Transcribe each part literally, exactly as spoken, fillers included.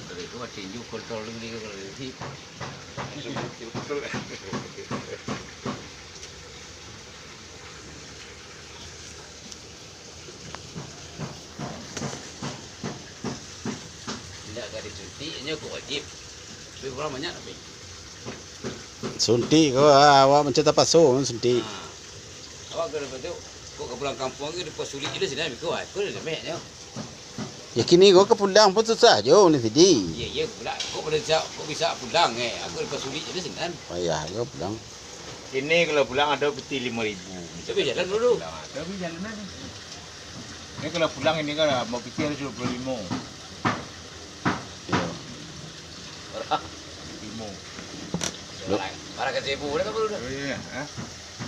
Itu tinju kontrol dulu, kalau di Indak ka disuntik, inyo kok wajib. Tapi urang banyak tapi. Suntik ko, ah, awak macam tapaso suntik. Ha. Awak ka dapat tu, kok ka pulang kampuang ka dipasulik je lah sinan, biko, ah, ko lah lembeknyo. Ya kini ko ka pulang pun susah jo, ni sidi. Iya, iya, pulang. Kok boleh bisa, kok bisa pulang, eh? Aku dipasulik je lah sinan. Payah jo pulang. Kini kalau pulang ado pitih limo ribu. Tapi jalan dulu. Pulang, tapi jalan aja. Ini kalau pulang ini kan mau pitih harus dua puluh limo. Iya. Limo. Barang, barang gazebo dah baru dah. Oh, iya, ha?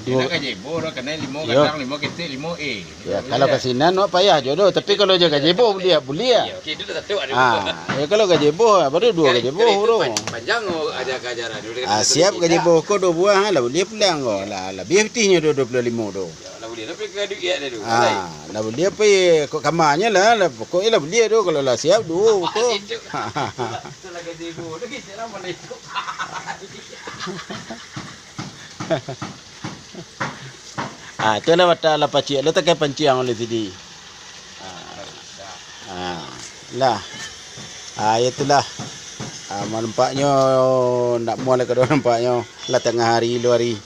Duo. Kena gazebo dah, kena limo. Iya. Kadang limo ketek, limo A. Ya, kalau ka sinan, wak payah jo doh. Tapi kalau jo gazebo, buliah, buliah. Iya, oke, itu dah satu ada. Ah, ya, kalau gazebo, baru duo gazebo tu. Pan-, panjang, oh, aja-, ajaran. Ah, siap gazebo ko duo buah, ha, lah buliah pulang ko. Lah, labiah pitihnyo duo, duo puluah limo tu. Ya, lah buliah, tapi ka duit ya dah tu. Ah, lah buliah pai ko kamanyo lah, lah pokoknyo lah buliah tu kalau lah siap duo ko. Itu. Itu lah gazebo. Lagi siapa nak ikut? Ah, tu lah watak lah pacik, lah takai panciang oleh sidi. Ah. Ah, lah. Ah, ya itulah. Ah, nampaknyo ndak muah lah kado nampaknyo. Lah tangah hari, luo hari.